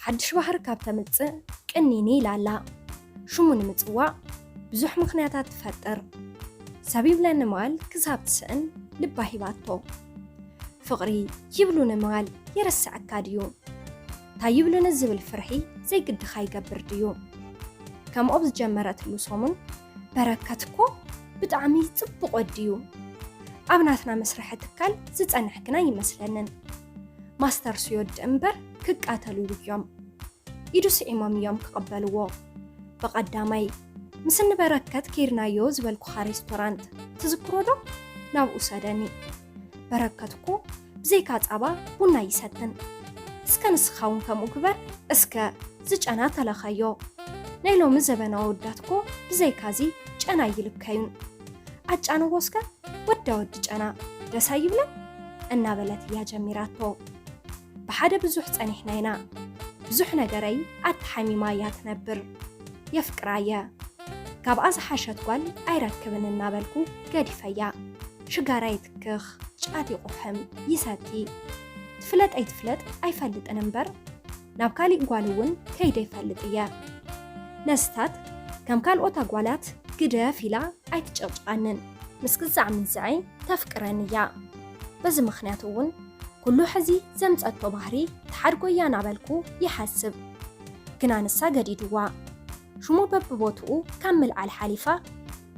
ሓድሽ ባህሪ ካብ ተምጽእ ቅኒኒ ኢላ ኣላ። ሽሙ ንምጽዋዕ ብዙሕ ምኽንያታት ትፈጥር። ሰብ ይብለኒ ምባል ክሳብ ትስእን ልባ ሂባቶ። ፍቕሪ ይብሉኒ ምባል የረስዐካ ድዩ? እንታይ ይብሉኒ ዝብል ፍርሒ ዘይግድኻ ይገብር ድዩ? ከምኦም ዝጀመረትሉ ሰሙን በረከት እኮ ብጣዕሚ ጽቡቕ ወዲ እዩ። ኣብ ናትና መስርሒ ትካል ዝጸንሕ ግና ይመስለንን። ማስተርስ ይወድእ እምበር ክቃተሉ እዮም። ኢዱ ስዒሞም እዮም ክቕበልዎ። ብቐዳማይ ምስ ንበረከት ከይድናዮ ዝበልኩኻ ሬስቶራንት ትዝክሮ ዶ? ናብኡ ሰደኒ። በረከት እኮ ብዘይካ ጻባ ቡና ይሰትን። እስከ ንስኻ እውን ከምኡ ግበር። እስከ ዝጨና ተለኸዮ። ናይ ሎሚ ዘበናዊ ወዳት እኮ ብዘይካዚ ጨና ይልከዩን። ኣጫንዎ እስከ ወዳ ወዲ ጨና ደስ ኣይብለን? እናበለት እያ ጀሚራቶ። ብሓደ ብዙሕ ጸኒሕና ኢና። ብዙሕ ነገረይ ኣተሓሚማ እያ ትነብር። የፍቅራ እየ። ካብኣ ዝሓሸት ጓል ኣይረክብን እናበልኩ ገዲፈያ። ሽጋራ ይትክኽ፣ ጫት ይቑሕም፣ ይሰቲ። ትፍለጥ ኣይትፍለጥ ኣይፈልጥን እምበር ናብ ካሊእ ጓል እውን ከይደ ይፈልጥ እየ። ነስታት ከም ካልኦት ኣጓላት ግደፍ ኢላ ኣይትጭቕጭቐንን። ምስ ግዛዕ ምንዝዐይ ተፍቅረን እያ። በዚ ምኽንያት እውን ኩሉ ሕዚ ዘምጸቶ ባህሪ ተሓድጎ እያ እናበልኩ ይሓስብ። ግና ንሳ ገዲድዋ። ሽሙ በብቦትኡ ካብ ምልዓል ሓሊፋ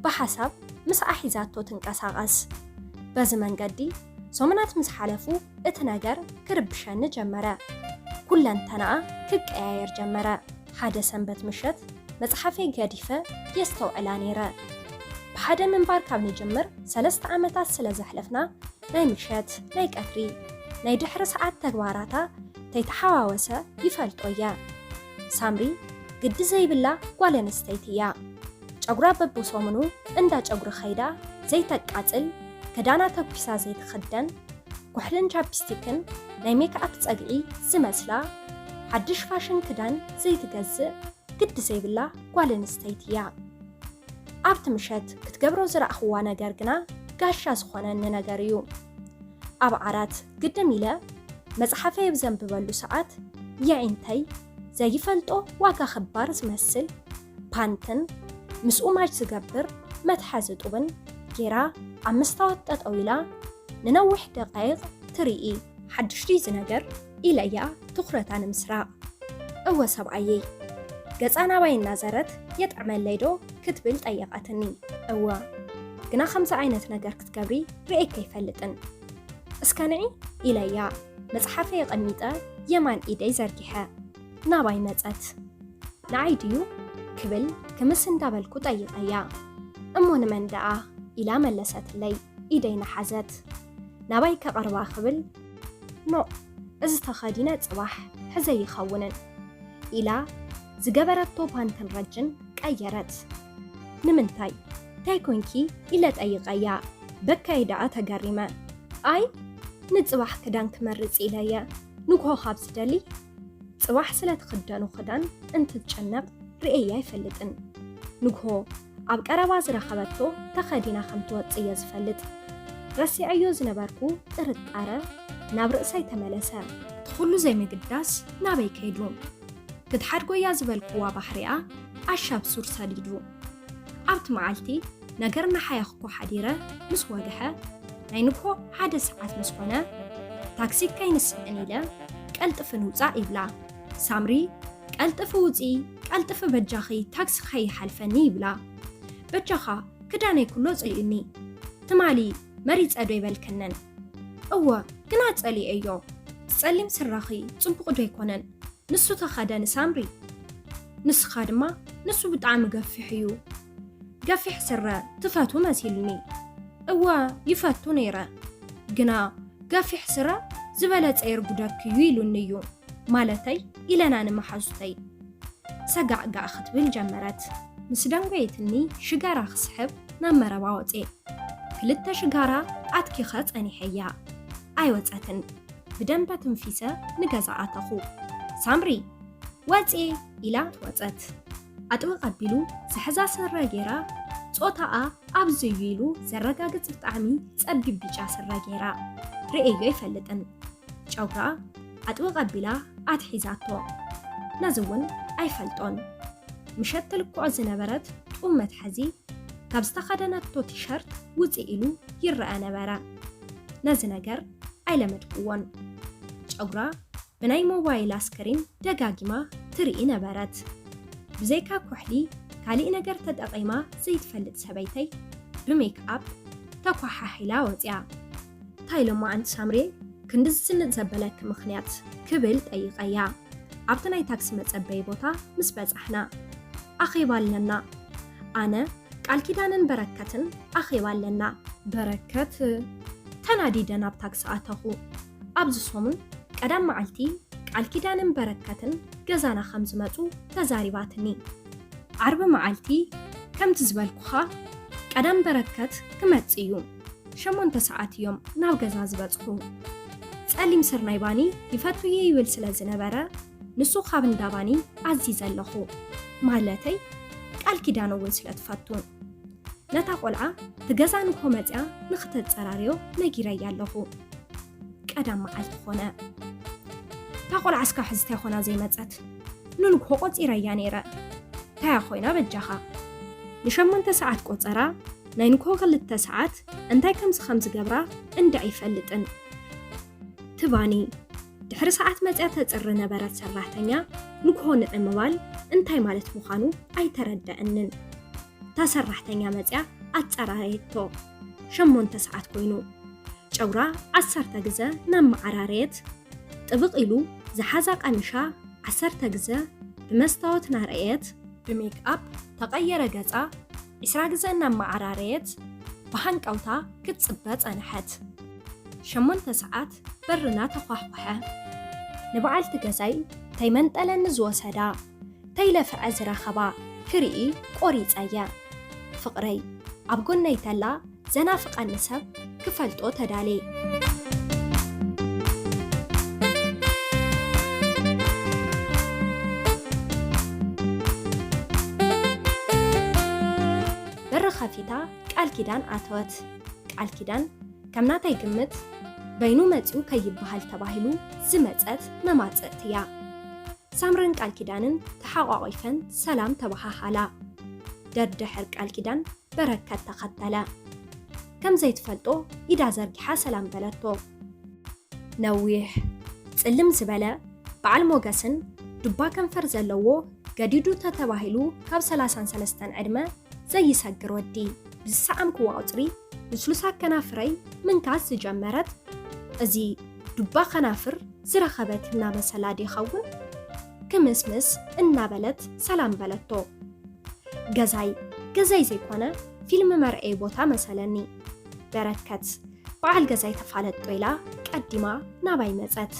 ብሓሳብ ምስኣ ሒዛቶ ትንቀሳቐስ። በዚ መንገዲ ሰሙናት ምስ ሓለፉ እቲ ነገር ክርብሸኒ ጀመረ። ኩለንተናኣ ክቀያየር ጀመረ። ሓደ ሰንበት ምሸት መጽሓፈይ ገዲፈ የስተውዕላ ነይረ። ብሓደ ምንባር ካብ ንጅምር ሰለስተ ዓመታት ስለ ዘሕለፍና ናይ ምሸት፣ ናይ ቀትሪ፣ ናይ ድሕሪ ሰዓት ተግባራታ ተይተሓዋወሰ ይፈልጦ እየ። ሳምሪ ግዲ ዘይብላ ጓል ኣንስተይቲ እያ። ጨጉራ በብሰሙኑ እንዳ ጨጉሪ ከይዳ ዘይተቃጽል፣ ክዳና ተኩሳ ዘይትኽደን፣ ኩሕልን ቻፕስቲክን ናይ ሜክኣፕ ጸግዒ ዝመስላ፣ ሓድሽ ፋሽን ክዳን ዘይትገዝእ ግዲ ዘይብላ ጓል ኣንስተይቲ እያ። ኣብቲ ምሸት ክትገብሮ ዝረኣኽዋ ነገር ግና ጋሻ ዝኾነኒ ነገር እዩ። ኣብ ዓራት ግድም ኢለ መጽሓፈይ ኣብ ዘንብበሉ ሰዓት የዒንተይ ዘይፈልጦ ዋጋ ክባር ዝመስል ፓንትን ምስኡ ማች ዝገብር መትሓዚ ጡብን ጌራ ኣብ መስታወት ጠጠው ኢላ ንነዊሕ ደቃይቕ ትርኢ። ሓድሽ ድዩ እዚ ነገር? ኢለያ ትኹረታ ንምስራቕ። እወ ሰብኣየይ። ገጻ ናባይ እናዘረት የጥዕመለይ ዶ ክትብል ጠየቐትኒ። እወ፣ ግና ከምዚ ዓይነት ነገር ክትገብሪ ርእየኪ ኣይፈልጥን። እስከ ንዒ ኢለያ መጽሓፈይ ኣቐሚጠ የማን ኢደይ ዘርጊሐ ናባይ መጸት። ንዓይ ድዩ ክብል ክምስ እንዳበልኩ ጠይቐያ። እሞ ንመን ደኣ ኢላ መለሰትለይ ኢደይ ናሓዘት። ናባይ ከቐርባ ክብል ኖእ፣ እዚ ተኸዲነ ጽባሕ ሕዘ ይኸውንን ኢላ ዝገበረቶ ፓንትን ረጅን ቀየረት። ንምንታይ እንታይ ኮንኪ ኢለ ጠይቐያ። በካይ ደኣ ተገሪመ። ኣይ ንጽባሕ ክዳን ክመርጽ ኢለየ ንግሆ ካብ ዝደሊ ጽባሕ ስለ ትኽደኖ ክዳን እንትትጨነቕ ርእየያ ኣይፈልጥን። ንግሆ ኣብ ቀረባ ዝረኸበቶ ተኸዲና ከም ትወጽእ እየ ዝፈልጥ። ረሲዐዮ ዝነበርኩ ጥርጣረ ናብ ርእሰይ ተመለሰ። እቲ ኩሉ ዘይምግዳስ ናበይ ከይዱ? ክትሓድጎ እያ ዝበልክዋ ባህሪኣ ኣሻብ ሱር ሰዲዱ። ኣብቲ መዓልቲ ነገር እናሓየኽኩ ሓዲረ ምስ ወግሐ ናይ ንግሆ ሓደ ሰዓት ምስ ኮነ ታክሲ ከይንስእን ኢለ ቀልጥፊ ንውጻእ ይብላ። ሳምሪ ቀልጥፊ ውጺ፣ ቀልጥፊ በጃኺ ታክሲ ከይሓልፈኒ ይብላ። በጃኻ ክዳነይ ኩሎ ጽሊኡኒ። ትማሊ መሪጸ ዶ ይበልክንን? እወ ግና ጸሊኤዮ። ጸሊም ስረኺ ጽቡቕ ዶ ኣይኮነን? ንሱ ተኸደኒ ሳምሪ። ንስኻ ድማ ንሱ ብጣዕሚ ገፊሕ እዩ። ገፊሕ ስረ ትፈቱ መሲሉኒ። እወ ይፈቱ ነይረ። ግና ገፊሕ ስረ ዝበለጸ የርጉደኪ እዩ ኢሉኒ እዩ። ማለተይ ኢለና ንመሓዙተይ። ሰጋዕጋዕ ክትብል ጀመረት። ምስ ደንጎየትኒ ሽጋራ ክስሕብ ናብ መረባ ወፅየ። ክልተ ሽጋራ ኣትኪኸ ጸኒሐያ። ኣይወጸትን። ብደንበ ትንፊሰ ንገዛ ኣተኹ። ሳምሪ ወፅየ ኢላ ወፀት። ኣጥብቕ ኣቢሉ ዝሕዛ ስረ ገይራ ጾታኣ ኣብዚ እዩ ኢሉ ዘረጋግጽ ብጣዕሚ ጸቢብ ቢጫ ስረ ገይራ ርእየዮ ኣይፈልጥን። ጨጉራ ኣጥብቕ ኣቢላ ኣትሒዛቶ። ነዚ እውን ኣይፈልጦን። ምሸት ትልክዖ ዝነበረት ጡብ መትሓዚ ካብ ዝተኸደነቶ ቲሸርት ውፅእ ኢሉ ይረኣ ነበረ። ነዚ ነገር ኣይለመድክዎን። ጨጉራ ብናይ ሞባይላ ስክሪን ደጋጊማ ትርኢ ነበረት። ብዘይካ ኩሕሊ ካሊእ ነገር ተጠቒማ ዘይትፈልጥ ሰበይተይ ብሜክ ኣፕ ተኳሓሒላ ወፂኣ። እንታይ ኢሎማ ኣንቲ ሳምሪ ክንዲ ዝስንጥ ዘበለኪ ምኽንያት ክብል ጠይቐያ። ኣብቲ ናይ ታክሲ መጸበዪ ቦታ ምስ በጻሕና ኣኼባ ኣለና። ኣነ፣ ቃል ኪዳንን በረከትን ኣኼባ ኣለና። በረከት ተናዲደ ናብ ታክሲ ኣተኹ። ኣብዚ ሰሙን ቀዳም መዓልቲ ቃል ኪዳንን በረከትን ገዛና ከም ዝመጹ ተዛሪባትኒ። ዓርቢ መዓልቲ ከምቲ ዝበልኩኻ ቀዳም በረከት ክመጽእ እዩ። ሸሞንተ ሰዓት እዮም ናብ ገዛ ዝበጽሑ። ጸሊም ስርናይ ባኒ ይፈቱ እየ ይብል ስለ ዝነበረ ንሱ ካብ እንዳ ባኒ ኣዚዘ ኣለኹ። ማለተይ ቃል ኪዳን እውን ስለ ትፈቱ። ነታ ቆልዓ እቲ ገዛ ንግሆ መጽያ ንኽተጸራርዮ ነጊረያ ኣለኹ። ቀዳም መዓልቲ ኾነ። እታ ቆልዓ እስካብ ሕዚ እንታይ ኾና ዘይመጸት? ንንግሆ ቆጺረያ ነይረ። እንታይ ኮይና በጃኻ? ንሸሞንተ ሰዓት ቆጸራ ናይ ንግሆ ክልተ ሰዓት እንታይ ከምዚ ከም ዝገብራ እንድዒ ኣይፈልጥን። ትባኒ ድሕሪ ሰዓት መጽያ ተጽሪ ነበረት ሰራሕተኛ ንግሆ ንዒ ምባል እንታይ ማለት ምዃኑ ኣይተረደአንን። እታ ሰራሕተኛ መጽያ ኣጸራረየቶ። ሸሞንተ ሰዓት ኮይኑ። ጨጉራ ዓሰርተ ግዘ እናመዓራረየት፣ ጥብቕ ኢሉ ዝሓዛ ቀሚሻ ዓሰርተ ግዘ ብመስታወት ናረኣየት፣ ብሜክ ኣፕ ተቐየረ ገጻ ዒስራ ግዘ እናመዓራረየት ብሃንቀውታ ክትጽበ ጸንሐት። ሸሞንተ ሰዓት በርና ተዃሕኩሐ። ንበዓልቲ ገዛይ ተይመንጠለኒ ዝወሰዳ፣ ተይለፍዐ ዝረኸባ ክርኢ ቆሪጸ እየ። ፍቕረይ ኣብ ጎነይ ተላ ዘናፍቐኒ ሰብ ክፈልጦ ተዳልየ። በሪ ከፊታ ቃል ኪዳን ኣተወት። ቃል ኪዳን ከም ናተይ ግምት በይኑ መጺኡ ከይበሃል ተባሂሉ ዝመጸት መማጽእቲ እያ። ሳምርን ቃል ኪዳንን ተሓቋቒፈን ሰላም ተበሃሃላ። ደድሕር ቃል ኪዳን በረከት ተኸተለ። ከም ዘይትፈልጦ ኢዳ ዘርጊሓ ሰላም በለቶ። ነዊሕ፣ ጽልም ዝበለ፣ በዓል ሞገስን ዱባ ከንፈር ዘለዎ፣ ገዲዱ ተተባሂሉ ካብ ሰላሳን ሰለስተን ዕድመ ዘይሰግር ወዲ። ብዝሰዓምክዋ ቁጽሪ ልስሉሳት ከናፍረይ ምንካስ ዝጀመረት፣ እዚ ዱባ ከናፍር ዝረኸበት እናመሰላ ዶ ይኸውን? ክምስምስ እናበለት ሰላም በለቶ። ገዛይ፣ ገዛይ ዘይኮነ ፊልም መርኣዪ ቦታ መሰለኒ። በረከት፣ በዓል ገዛይ ተፋለጦ ኢላ ቀዲማ ናባይ መጸት።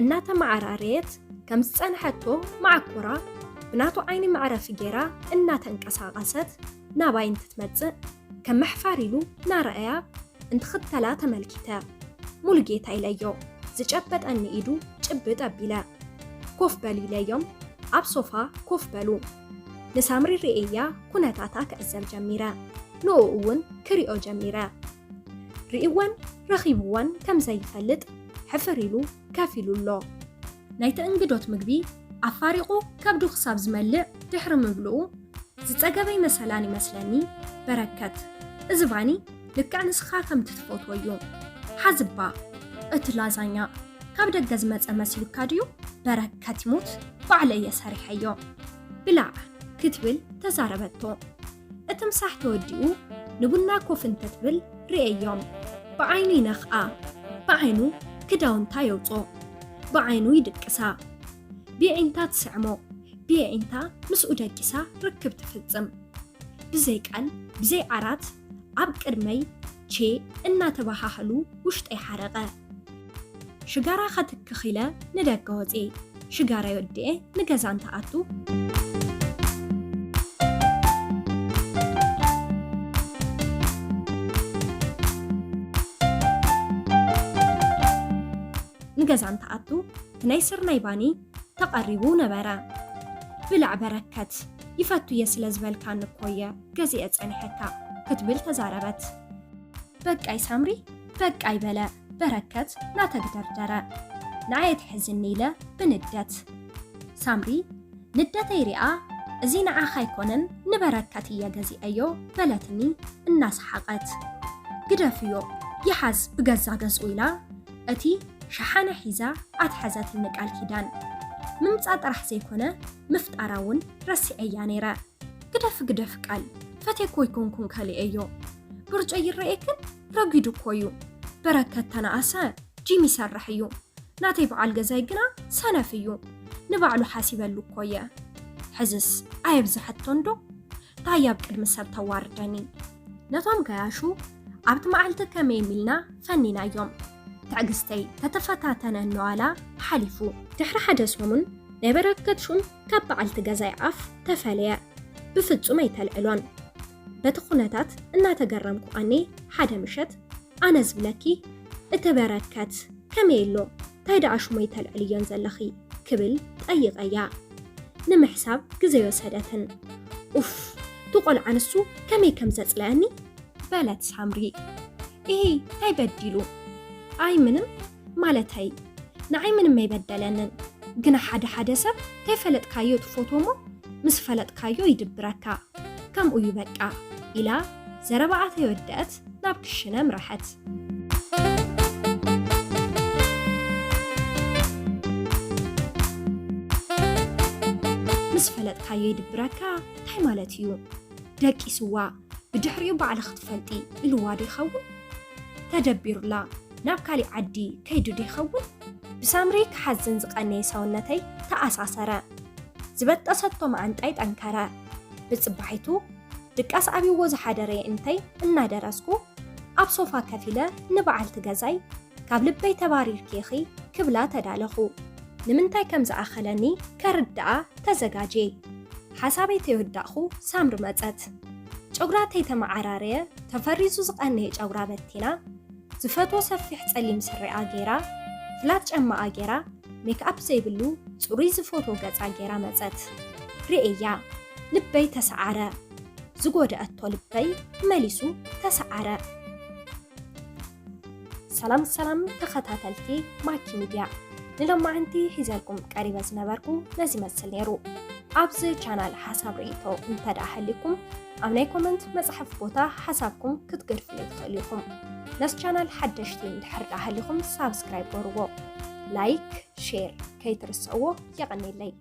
እናተመዓራረየት ከም ዝጸንሐቶ መዓኮራ ብናቱ ዓይኒ መዕረፊ ገይራ እናተንቀሳቐሰት ናባይ እንትትመጽእ ከም ምሕፋር ኢሉ እናረኣያ እንትኽተላ ተመልኪተ። ሙሉጌታ ኢለዮ ዝጨበጠኒ ኢዱ ጭብጥ ኣቢለ። ኮፍ በሉ ኢለዮም ኣብ ሶፋ ኮፍ በሉ። ንሳምሪ ርእየያ ኩነታታ ክዕዘብ ጀሚረ። ንኡ እውን ክሪኦ ጀሚረ። ርእይወን ረኺብወን ከም ዘይፈልጥ ሕፍር ኢሉ ከፍ ኢሉ ኣሎ። ናይ ተእንግዶት ምግቢ ኣፋሪቑ ከብዱ ክሳብ ዝመልእ ድሕሪ ምብልኡ ዝጸገበ ይመሰላን ይመስለኒ። በረከት፣ እዚ ባኒ ልክዕ ንስኻ ከምቲ ትፈትዎ እዩ። ሓዝባ፣ እቲ ላዛኛ ካብ ደገ ዝመጸ መሲሉካ ድዩ? በረከት ይሙት፣ ባዕለይ እየ ሰሪሐዮ። ብላዕ ክትብል ተዛረበቶ። እቲ ምሳሕ ተወዲኡ ንቡና ኮፍ እንተትብል ርእየዮም። ብዓይኑ ይነኽኣ፣ ብዓይኑ ክዳውንታ የውጾ፣ ብዓይኑ ይድቅሳ። ብየዒንታ ትስዕሞ፣ ብየዒንታ ምስኡ ደቂሳ ርክብ ትፍጽም። ብዘይ ቃል ብዘይ ዓራት ኣብ ቅድመይ ቼ እናተበሃሃሉ ውሽጠይ ሓረቐ። ሽጋራ ከትክኽ ኢለ ንደገ ወፅየ። ሽጋራይ ወዲኤ ንገዛ እንትኣቱ፣ ንገዛ እንትኣቱ እቲ ናይ ስርናይ ባኒ ተቐሪቡ ነበረ። ብላዕ በረከት፣ ይፈቱ እየ ስለ ዝበልካኒ እኮ እየ ገዚኤ ጸኒሐካ ክትብል ተዛረበት። በቃይ ሳምሪ፣ በቃይ በለ በረከት ናተግደርደረ። ንዓይ ኣትሕዝኒ ኢለ ብንደት። ሳምሪ ንደተይ ሪኣ፣ "እዚ ንዓኻ ኣይኮነን፣ ንበረከት እየ ገዚአዮ" በለትኒ እናሰሓቐት። "ግደፍዮ፣ ይሓዝ ብገዛ ገዝኡ" ኢላ እቲ ሸሓነ ሒዛ ኣትሐዘትኒ ቃል ኪዳን። ምምጻእ ጥራሕ ዘይኮነ ምፍጣራ እውን ረሲዐያ ነይረ። "ግደፍ ግደፍ ቃል፣ ፈቴኮ ኣይኮንኩን ከሊአዮ። ብርጮ ይረኤክን ረጒዱ እኮ እዩ። በረከት ተነኣሰ ጂም ይሰርሕ እዩ። ናተይ በዓል ገዛይ ግና ሰነፍ እዩ። ንባዕሉ ሓሲበሉ እኮ እየ። ሕዝስ ኣየብዝሐቶን ዶ? ታይ ኣብ ቅድሚ ሰብ ተዋርደኒ?" ነቶም ገያሹ ኣብቲ መዓልቲ ከመይ ሚልና ፈኒናዮም። ትዕግስተይ ተተፈታተነ እንዋላ ሓሊፉ። ድሕሪ ሓደ ሰሙን ናይ በረከት ሹም ካብ በዓልቲ ገዛይ ኣፍ ተፈለየ። ብፍጹም ኣይተልዕሎን። በቲ ኩነታት እናተገረምኩ ኣኔ ሓደ ምሸት፣ "ኣነ ዝብለኪ እቲ በረከት ከመይ ኣሎ? ታይ ደኣ ሽሞይ ተልዕልዮን ዘለኺ?" ክብል ጠይቐያ። ንምሕሳብ ግዜ ወሰደትን። "ኡፍ፣ እቲ ቆልዓ ንሱ ከመይ ከም ዘጽለአኒ?" በለት ሳምሪ። "ኢሂ፣ ታይ በዲሉ?" "ኣይ ምንም፣ ማለተይ ንዓይ ምንም ኣይበደለንን። ግና ሓደ ሓደ ሰብ ተይፈለጥካዮ ትፈትዎ እሞ ምስ ፈለጥካዮ ይድብረካ። ከምኡ እዩ በቃ" ኢላ ዘረባኣ ተይወደአት ናብ ክሽነ ኣምረሐት። "ምስ ፈለጥካዮ ይድብረካ እንታይ ማለት እዩ? ደቂስዋ፣ ብድሕሪኡ ባዕልኺ ክትፈልጢ" ኢልዋ ዶ ይኸውን? ተደቢሩላ ናብ ካሊእ ዓዲ ከይዱ ዶ ይኸውን? ብሳምሪ ክሓዝን ዝቐነየ ሰውነተይ ተኣሳሰረ። ዝበጠሰቶ መዓንጣይ ጠንከረ። ብጽባሒቱ ድቃስ ኣብይዎ ዝሓደረ የእንተይ እናደረስኩ፣ ኣብ ሶፋ ከፊለ ንበዓልቲ ገዛይ፣ "ካብ ልበይ ተባሪርኪ ኢኺ" ክብላ ተዳለኹ። ንምንታይ ከም ዝኣኸለኒ ከርድኣ ተዘጋጀ። ሓሳበይ ተይወዳእኹ ሳምሪ መጸት። ጨጉራ ተይተመዓራረየ ተፈሪዙ ዝቐነየ ጨጉራ በቲና፣ ዝፈትዎ ሰፊሕ ጸሊም ስሪኣ ገይራ፣ ፍላት ጫማኣ ገይራ፣ ሜክኣፕ ዘይብሉ ጽሩይ ዝፈትዎ ገጻ ገይራ መጸት። ርእየያ፣ ልበይ ተሰዓረ። ዝጎደኣቶ ልበይ መሊሱ ተሰዓረ። ሰላም ሰላም ተኸታተልቲ ማኪ ሚድያ፣ ንሎማዓንቲ ሒዘልኩም ቀሪበ ዝነበርኩ ነዚ ይመስል ነይሩ። ኣብዚ ቻናል ሓሳብ ርእይቶ እንተ ደኣ ሃሊኩም፣ ኣብ ናይ ኮመንት መጽሓፍ ቦታ ሓሳብኩም ክትገድፉለይ ትኽእሉ ኢኹም። ነዚ ቻናል ሓደሽቲ እንድሕር ደኣ ሃሊኹም፣ ሳብስክራይብ ገርዎ፣ ላይክ፣ ሼር ከይትርስዕዎ። የቐኔለይ።